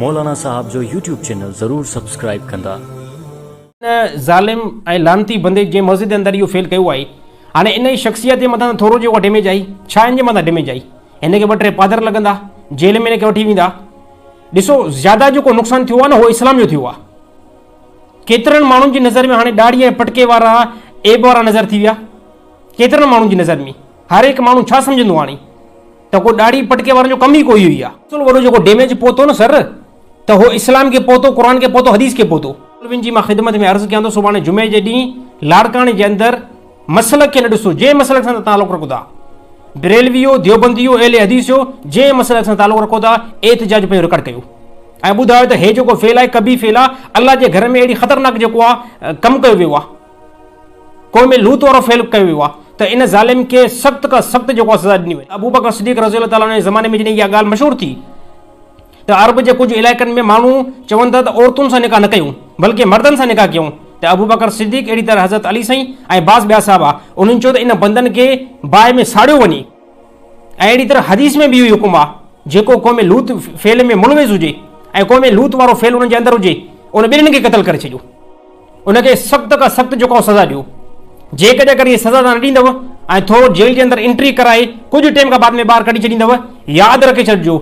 مولانا صاحب جو YouTube channel ضرور سبسڪرائيب ڪندا. ان ظالم ۽ لعنتي بندي جنهن مسجد اندر اهو فعل ڪيو آهي هاڻي ان جي شخصيت جي مٿان ٿورو جيڪو ڊيميج آئي ڇا ان جي مٿان ڊيميج آئي هن کي ٻه ٽي پادر لڳندا جيل ۾ هن کي وٺي ويندا ڏسو زياده جيڪو نقصان ٿيو آهي نه هو اسلام جو ٿيو آهي ڪيترن ماڻهن جي نظر ۾ هاڻي ڏاڙهي ۽ پٽڪي وارا عيب وارا نظر ٿي ويا ڪيترن ماڻهن جي نظر ۾ هر هڪ ماڻهو ڇا سمجهندو هاڻي ته ڪو ڏاڙهي پٽڪي وارن جو ڪم ئي ڪو اهو ئي آهي. اصل وڏو جيڪو ڊيميج پهتو نه سر ته هو اسلام کي پهتو قرآن کي پهتو حديث کي پهتو. مولوين جي مان خدمت ۾ عرض ڪيان ٿو سڀاڻي جمعي جي ڏينهن لاڙڪاڻي جي اندر مسلڪ کي نه ڏسو جنهن مسلڪ سان تعلق رکو ٿا بريلوي هو ديوبندي هو اهل حديث هو جنهن مسلڪ سان تعلق رکو ٿا احتجاج پنهنجو رڪارڊ ڪيو ۽ ٻڌايو ته هي جيڪو فعل آهي قبيح فعل آهي الله جي گهر ۾ اهڙي خطرناڪ جيڪو آهي ڪم ڪيو ويو آهي قوم لوط وارو فعل ڪيو ويو آهي ته ان ظالم کي سخت کان سخت جيڪو آهي سزا ڏني وڃي. ابوبڪر صديق رضي الله تعالٰي عنه جي زماني ۾ جڏهن اها ڳالهه مشهور ٿي ته عرب جي ڪجهه علائقن ۾ ماڻهو چون ٿا ته عورتن سان نڪاح نه ڪيون بلڪه مردن سان نڪاح ڪيون ته ابوبڪر صديق اهڙي طرح حضرت علي سائين ۽ بعض ٻيا صحابه انهن چيو ته ان بندن کي باهه ۾ ساڙيو وڃي ۽ اهڙي طرح حديث ۾ به اهو ئي حڪم آهي جيڪو قوم لوط فعل ۾ ملوث هجي ۽ قوم لوط وارو فعل انهن جي اندر هجي ان ٻنهين کي قتل ڪري ڇڏيو. ان کي سخت کان سخت جيڪو سزا ڏيو. جيڪڏهن اگر هي سزا توهان نه ڏيندؤ ۽ ٿورو جيل جي اندر انٽري ڪرائي ڪجهه ٽيم کان بعد ۾ ٻاهر ڪڍي ڇڏيندؤ، ياد رکي ڇڏجو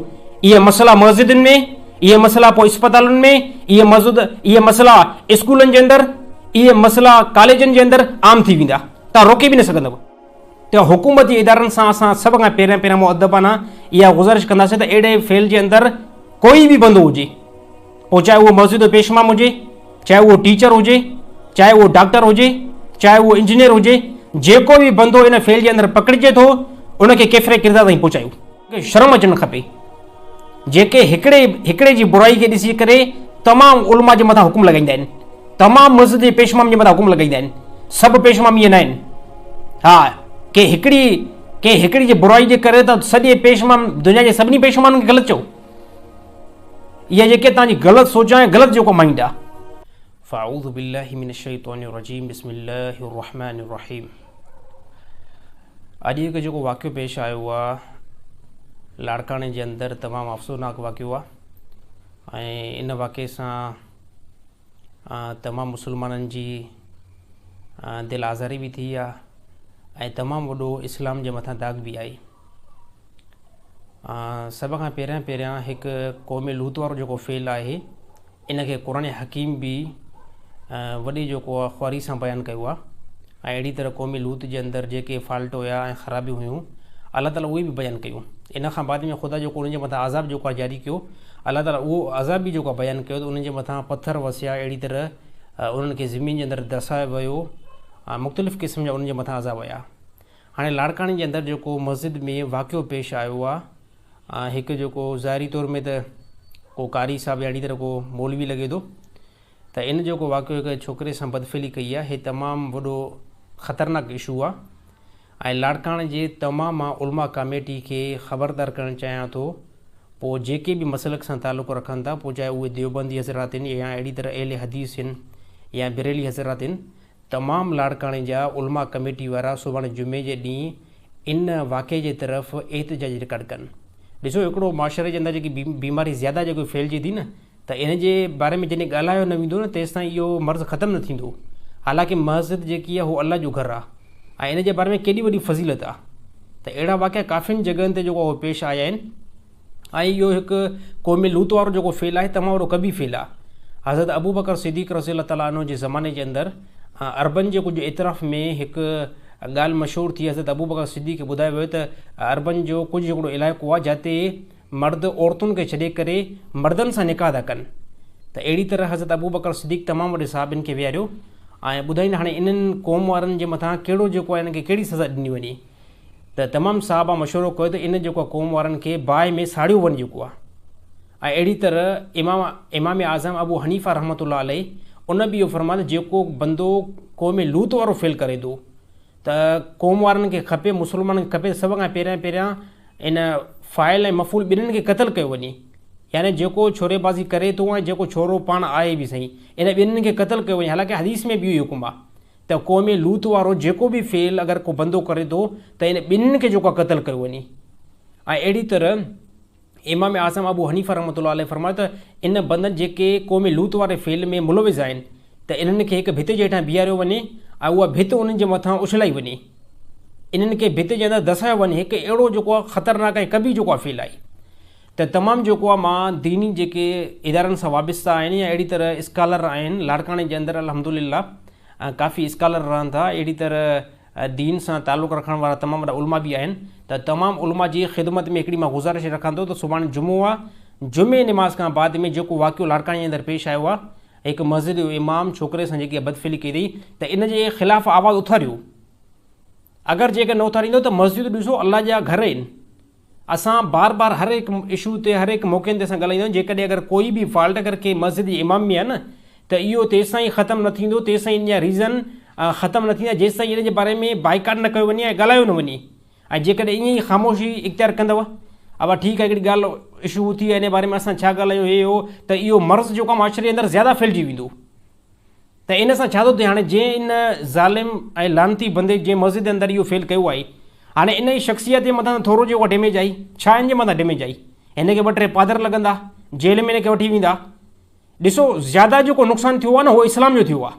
اهي مسئلا مسجدن ۾، اهي مسئلا پوء اسپتالن ۾، اهي مسجد اهي مسئلا اسڪولن جي اندر، اهي مسئلا ڪاليجن جي اندر عام ٿي ويندا، توهان روڪي به نه سگهندؤ. ته حڪومتي ادارن سان اسان سڀ کان پهريان پهريان مؤدبانه اها گذارش ڪنداسين ته اهڙي فعل جي اندر ڪوئي به بندو هجي پوء چاهي اهو مسجد جو پيش امام هجي چاهي اهو ٽيچر هجي چاهي اهو ڊاڪٽر هجي چاهي اهو انجنيئر هجي جيڪو به بندو ان فعل جي اندر پڪڙجي ٿو ان کي ڪيفر ڪردار تائين پهچايو. کي شرم اچڻ کپي جيڪي هڪڙي هڪڙي جي برائي کي ڏسي ڪري تمام علماء جي مٿان حڪم لڳائيندا آهن تمام مسجد جي پيش امام جي مٿان حڪم لڳائيندا آهن سڀ پيش امام ائين نه آهن ها ڪي هڪڙي ڪي هڪڙي جي برائي جي ڪري ته سڄي پيش امام دنيا جي سڀني پيش امامن کي غلط چئو اها جيڪي توهان جي غلط سوچ آهي غلط جيڪو مائنڊ آهي. فاعوذ بالله من الشيطان الرجيم بسم الله الرحمن الرحيم اڄ هڪ جيڪو واقعو پيش آيو آهي لاڙڪاڻي جي اندر تمام افسوسناڪ واقعو آهي ۽ ان واقعي سان تمام مسلمانن جي دل آزاري به ٿي آهي ۽ تمام وڏو اسلام جي مٿان داغ به آهي سڀ کان پهريان پهريان هڪ قوم لوط وارو جيڪو فعل آهي ان کي قرآن حڪيم به وڏي جيڪو آهي خواري سان بيان ڪيو آهي ۽ اهڙي طرح قوم لوط جي اندر جيڪي فالٽ هيا ۽ خرابيون هيون الله تعالٰي اهي به بيان ڪيون ان کان بعد ۾ خدا جيڪو انهن جي مٿان عذاب جيڪو آهي جاري ڪيو الله تعالٰي اهو عذاب به جيڪو آهي بيان ڪيو ته انهن جي مٿان پٿر وسيا اهڙي طرح انهن کي زمين جي اندر دسايو ويو مختلف قسم جا انهن جي مٿان عذاب آيا هاڻي لاڙڪاڻي جي اندر جيڪو مسجد ۾ واقعو پيش آيو آهي هڪ جيڪو ظاهري طور ۾ ته ڪو قاري صاحب يا اهڙي طرح ڪو مولوي لڳي ٿو ته ان جيڪو واقعو هڪ ڇوڪري سان بدفعلي ڪئي آهي هي تمام وڏو خطرناڪ اشو آهي ۽ لاڙڪاڻي جي تمام مان علماء ڪاميٽي کي خبردار ڪرڻ چاهيان ٿو پوء جيڪي به مسلڪ سان تعلق رکن ٿا پوء چاهي اهي ديوبندي حضرات آهن يا اهڙي طرح اهل حديث آهن يا بريلي حضرات آهن تمام لاڙڪاڻي جا علماء ڪميٽي وارا سڀاڻي جمعي جي ڏينهن ان واقعي جي طرف احتجاج رڪارڊ ڪن. ڏسو هڪڙو معاشري جي اندر جيڪي بيماري زياده جيڪو ڦهلجي ٿي نه ته ان جي باري ۾ جڏهن ڳالهايو نه ويندو نه تيستائين اهو مرض ختم نه ٿيندو. حالانڪه مسجد جيڪي آهي هو الله جو گهر آهي ۽ ان جي باري ۾ ڪيڏي وڏي فضيلت آهي ته اهڙا واقعا ڪافين جڳهن تي جيڪو اهو پيش آيا آهن. ۽ اهو هڪ قوم لوط وارو جيڪو فعل آهي تمام وڏو قبيح فعل آهي. حضرت ابوبڪر صديق رضي الله تعالٰي عنه جي زماني جي اندر عربن جي ڪجهه اطراف ۾ هڪ ڳالهه مشهور ٿي حضرت ابوبڪر صديق کي ٻڌايو ويو ته عربن جو ڪجهه هڪڙو علائقو آهي جاتي مرد عورتن کي ڇڏي ڪري مردن سان نڪاح ٿا ڪن ته اهڙي طرح حضرت ابوبڪر صديق تمام وڏي صحابين کي ويهاريو ۽ ٻڌائين هاڻي انهن قوم وارن جي مٿان ڪهڙو جيڪو آهي انهن کي ڪهڙي سزا ڏني وڃي ته تمام صحابه مشورو ڪيو ته ان جيڪو آهي قوم وارن کي باهه ۾ ساڙيو وڃي جيڪو آهي ۽ اهڙي طرح امام امام اعظم ابو حنيفه رحمة الله عليه ان به اهو فرمايو ته جيڪو بندو قوم لوط وارو فعل ڪري ٿو ته قوم وارن کي کپي مسلمانن کي کپي سڀ کان پهريان پهريان ان فاعل ۽ مفعول ٻنهين کي قتل ڪيو وڃي يعني جيڪو ڇوري بازي ڪري ٿو ۽ جيڪو ڇورو پاڻ آهي به سهي ان ٻنهين کي قتل ڪيو وڃي حالانڪه حديث ۾ به اهو حڪم آهي ته قوم لوط وارو جيڪو به فعل اگر ڪو بندو ڪري ٿو ته ان ٻنهين کي جيڪو آهي قتل ڪيو وڃي ۽ اهڙي طرح امام اعظم ابو حنيفه رحمة الله عليه فرمايو ته ان بندن جيڪي قوم لوط واري فعل ۾ ملوث آهن ته انهن کي هڪ ڀت جي هيٺان بيهاريو وڃي ۽ اها ڀت انهن جي مٿان اڇلائي وڃي. انهن کي ڀت جي اندر دسايو وڃي هڪ اهڙو جيڪو آهي خطرناڪ ۽ قبيح جيڪو آهي فعل آهي ته تمام جيڪو آهي مان ديني جيڪي ادارن سان وابسته آهن يا اهڙي طرح اسڪالر آهن لاڙڪاڻي جي اندر الحمدلله ڪافي اسڪالر رهن ٿا اهڙي طرح دين سان تعلق رکڻ وارا تمام وڏا علماء به آهن ته تمام علماء جي خدمت ۾ هڪڙي مان گذارش رکان ٿو ته سڀاڻي جمعو آ جمعي نماز کان بعد ۾ جيڪو واقعو لاڙڪاڻي جي اندر پيش آيو آ هڪ مسجد جو امام ڇوڪري سان جيڪي بدفعلي ڪئي اٿئي ته ان جي خلاف آواز اٿاريو اگر جيڪڏهن نه اٿاريندو ته مسجد ڏسو الله جا گهر آهن اسان بار بار هر هڪ اشو تي هر هڪ موقعن تي اسان ڳالهائيندا آهيون جيڪڏهن اگر ڪوئي به فالٽ اگر ڪنهن مسجد جي امام ۾ آهي نه ته اهو تيستائين ختم نه ٿيندو تيستائين ان جا ريزن ختم نه ٿيندا جيستائين ان جي باري ۾ بائيڪاٽ نه ڪيو وڃي ۽ ڳالهايو نه وڃي ۽ جيڪڏهن ائين ئي خاموشي اختيار ڪندو ابا ٺيڪ آهي هڪڙي ڳالهه اشو اٿي آهي ان باري ۾ اسان ڇا ڳالهايون هي هو ته اهو مرض جيڪو آهي معاشري اندر زياده ڦهلجي ويندو ته ان سان ڇا ٿو ٿئي هاڻي جنهن ان ظالم ۽ لعنتي بندي جنهن مسجد اندر اهو فعل ڪيو آهي هاڻي ان جي شخصيت جي مٿان ٿورو جيڪو ڊيميج آئي ڇا ان جي مٿان ڊيميج آئي هن کي ٻه ٽي پادر لڳندا جيل ۾ هن کي وٺي ويندا ڏسو زياده جيڪو نقصان ٿيو آهي نه اهو اسلام جو ٿيو آهي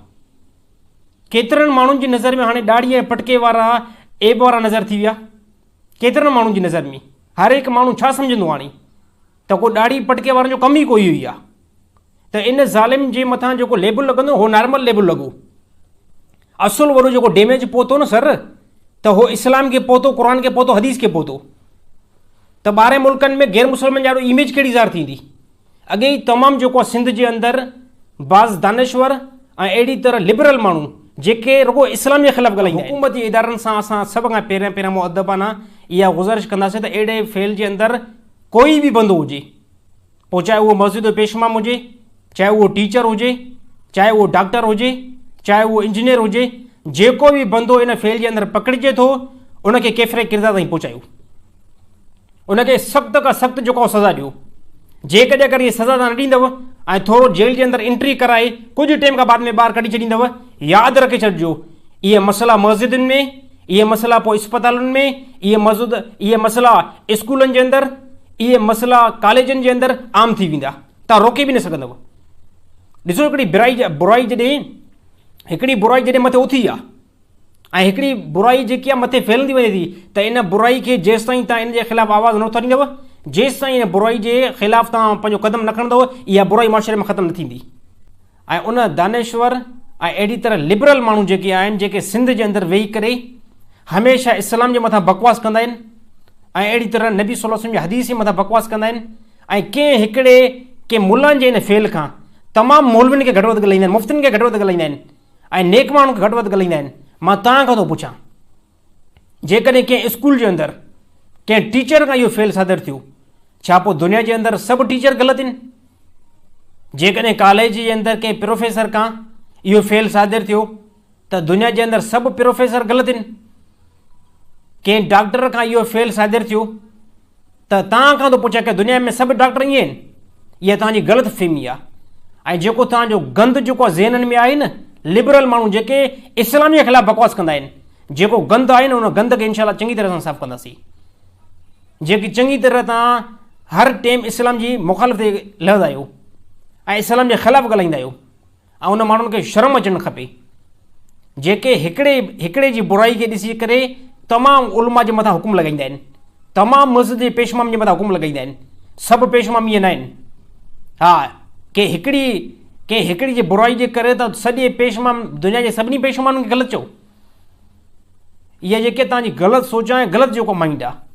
ڪيترن ماڻهن جي نظر ۾ هاڻي ڏاڙهي ۽ پٽڪي وارا عيب وارا نظر ٿي ويا ڪيترن ماڻهن جي نظر ۾ هر هڪ ماڻهو ڇا سمجهندو هاڻي ته ڪو ڏاڙهي پٽڪي وارن جو ڪم ئي ڪوئي هئي آهي ته ان ظالم جي مٿان جيڪو ليبل لڳندو هو نارمل ليبل لڳو اصل وڏو جيڪو ڊيميج پهتو نه سر ته هو اسلام کي پهتو قرآن کي پهتو حديث کي پهتو ته ٻارهن ملڪن ۾ غير مسلمن جي آڏو اميج ڪهڙي ظاهر ٿيندي اڳي ئي تمام جيڪو سنڌ جي اندر بعض دانشور ۽ اهڙي طرح لبرل ماڻهو جيڪي رڳو اسلام جي خلاف ڳالهائيندا آهن حڪومتي ادارن سان اسان سڀ کان پهريان پهريان مؤدبانه اها گذارش ڪنداسين ته اهڙي فعل جي اندر ڪوئي به بندو هجي پوء چاهي اهو مسجد جو پيشمام هجي، چاهي اهو ٽيچر هجي، چاهي اهو ڊاڪٽر هجي، چاهي اهو انجنيئر هجي، جيڪو به بندو ان فعل جي اندر پڪڙجي ٿو، ان کي ڪيفر ڪردار تائين پهچايو. ان کي سخت کان سخت جيڪو سزا ڏيو. جيڪڏهن اگر هي سزا توهان نه ڏيندؤ ۽ ٿورو جيل جي اندر انٽري ڪرائي ڪجهه ٽيم کان بعد ۾ ٻاهر ڪڍي ڇڏيندؤ، ياد رکي ڇڏجو اهي مسئلا مسجدن ۾، اهي مسئلا پوء اسپتالن ۾، اهي مسجد، اهي مسئلا اسڪولن جي اندر، اهي مسئلا ڪاليجن جي اندر عام ٿي ويندا توهان روڪي به نه سگهندؤ. ڏسو هڪڙي برائي برائي جڏهن هڪڙي برائي جڏهن مٿي اٿي آ ۽ هڪڙي برائي جيڪي آ مٿي ڦهلندي وڃي ٿي ته ان برائي کي جيستائين توهان ان جي خلاف آواز نه اٿاريندؤ جيستائين ان برائي جي خلاف توهان پنهنجو قدم نه کڻندؤ اها برائي معاشري ۾ ختم نه ٿيندي. ۽ ان دانشور ۽ اهڙي طرح لبرل ماڻهو جيڪي آهن جيڪي سنڌ جي اندر ويهي ڪري هميشه اسلام جي مٿان بڪواس ڪندا آهن ۽ اهڙي طرح نبي صلي الله عليه وسلم جي حديث جي مٿان بڪواس ڪندا آهن ۽ ڪنهن هڪڙي ڪنهن ملان جي ان فعل کان تمام مولوين کي گهٽ وڌ ڳالهائيندا آهن مفتين کي گهٽ وڌ ڳالهائيندا آهن ۽ نيڪ ماڻهن کي گهٽ وڌ ڳالهائيندا آهن مان توهان کان ٿو پڇان جيڪڏهن ڪنهن اسڪول جي اندر ڪنهن ٽيچر کان اهو فعل صادر ٿيو ڇا پوء دنيا جي اندر سڀ ٽيچر غلط آهن جيڪڏهن ڪاليج جي اندر ڪنهن پروفيسر کان اهو فعل صادر ٿيو ته دنيا جي اندر سڀ پروفيسر غلط آهن ڪنهن ڊاڪٽر کان اهو فعل صادر ٿيو ته توهان کان ٿو پڇان ڪي دنيا ۾ سڀ ڊاڪٽر ائين آهن؟ اها توهان جي غلط فهمي آهي ۽ جيڪو توهان جو گند جيڪو ذهنن ۾ آهي نه لبرل ماڻهو جيڪي اسلام جي خلاف بڪواس ڪندا آهن جيڪو گند آهي نه ان گند کي انشاء الله چڱي طرح سان صاف ڪنداسين جيڪي چڱي طرح توهان هر ٽيم اسلام جي مخالف تي لهندا آهيو ۽ اسلام جي خلاف ڳالهائيندا آهيو ۽ ان ماڻهن کي شرم اچڻ کپي جيڪي هڪڙي هڪڙي جي برائي کي ڏسي ڪري تمام علماء جي مٿان حڪم لڳائيندا آهن تمام مسجد جي پيشمام جي مٿان حڪم لڳائيندا آهن سڀ پيشمام ائين نه آهن ها ڪي هڪڙي ڪي هڪڙي جي برائي جي ڪري ته سڄي پيشمام دنيا جي سڀني پيشمامن کي غلط چئو اها جيڪي توهان جي غلط سوچ آهي غلط جيڪو مائنڊ آهي.